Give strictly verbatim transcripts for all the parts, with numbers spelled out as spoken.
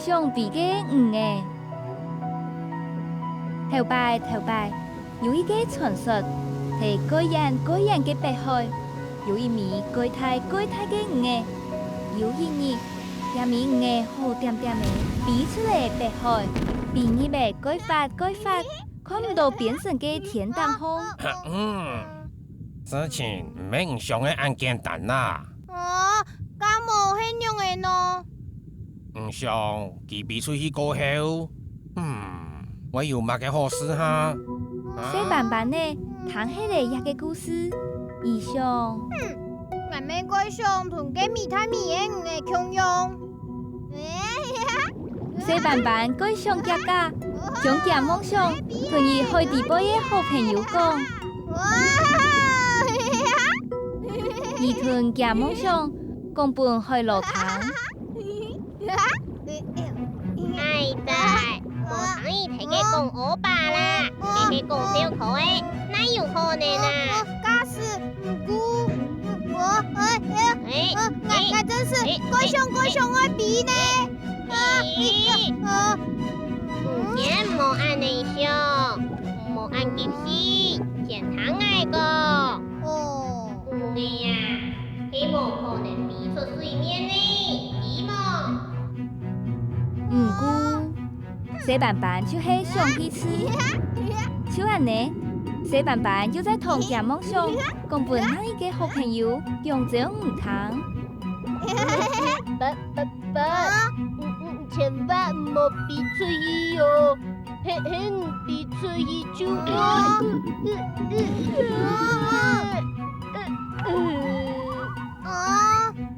想飛个魚仔。頭擺，頭擺，有一個傳說，在蓋遠蓋遠个北海，有一尾蓋大蓋大个魚仔。有一日，這尾魚仔好恬恬仔飛出來北海，飛入來蓋闊蓋闊，看毋到邊身个天頂項。 事情毋係你想个恁簡單啦。哦，該無係仰仔呢？你想佢飛出去過後，嗯，會有麼个好事哈？細斑斑仔聽忒了這個故事，佢想：𠊎乜蓋想同該尾大尾个魚仔共樣。 細斑斑蓋想遽遽，將厥夢想同佢海底背个好朋友講。佢同厥夢想講分海螺聽。哎呀，無聽佢在該講烏白啦，佢係講笑科个，哪有可能啊？假使 毋過，我，哎，哎，哎，呃，𠊎，哎，𠊎真係，哎，蓋想，哎，蓋想愛飛呢。哎，啊，哎，啊，你先莫恁樣想，莫恁急死，先聽𠊎講。哦。魚仔啊，係無可能飛出水面呢，知無？ 毋過，細斑斑就係想去試。就恁呢，細斑斑又再同厥夢想講分另一個好朋友揚州魚聽。斑，斑，斑，你，你千萬毋好飛出去哦，係，係你飛出去就會，啊。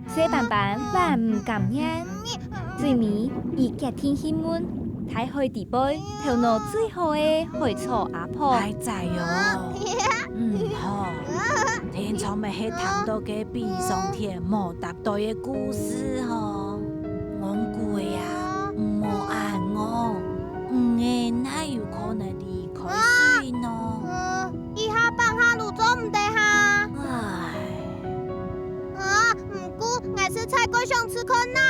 細斑斑還毋甘願，最尾佢決定去問大海底背頭腦最好个海草阿婆。哎呀喲，毋好，定著乜係聽到該飛上天無搭對个故事吼。戇牯仔啊，毋好恁戇，魚仔哪有可能離開水呢？呃，這下放下就做毋得哈。唉。 啊，毋過𠊎實在蓋想試看啊。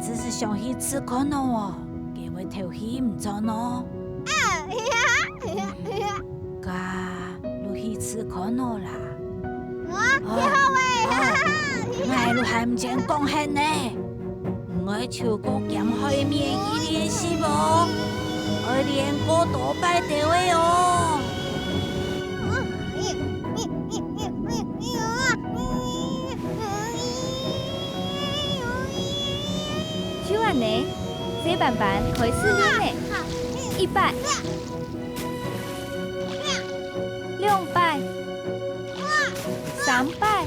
只係想去試看哦，該會頭去毋著哦。啊，係啊，係啊，係啊。該就去試看哦啦。啊，哦，幾好欸！哦，𠊎就還毋曾講忒呢。 你愛泅過鹹海綿去練習哦，愛練過多擺兜仔哦。就恁呢，細斑斑開始練咧。一擺，兩擺，三擺。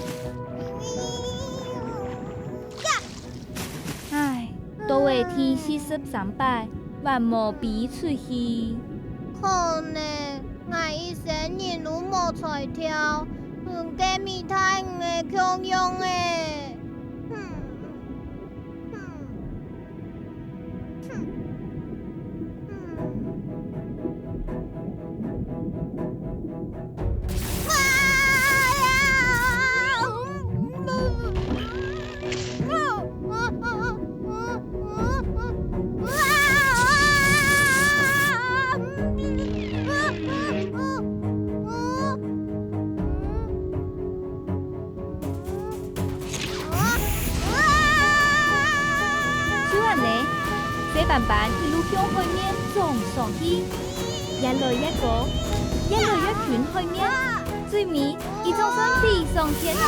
唉，到了第四十三擺，還無飛出去。可能𠊎一生人都無才調，同該尾大魚仔共樣欸。哼，哼。 就恁呢，細斑斑一路向海面撞上去，越來越高，越來越近海面，最尾佢總算飛上天咧。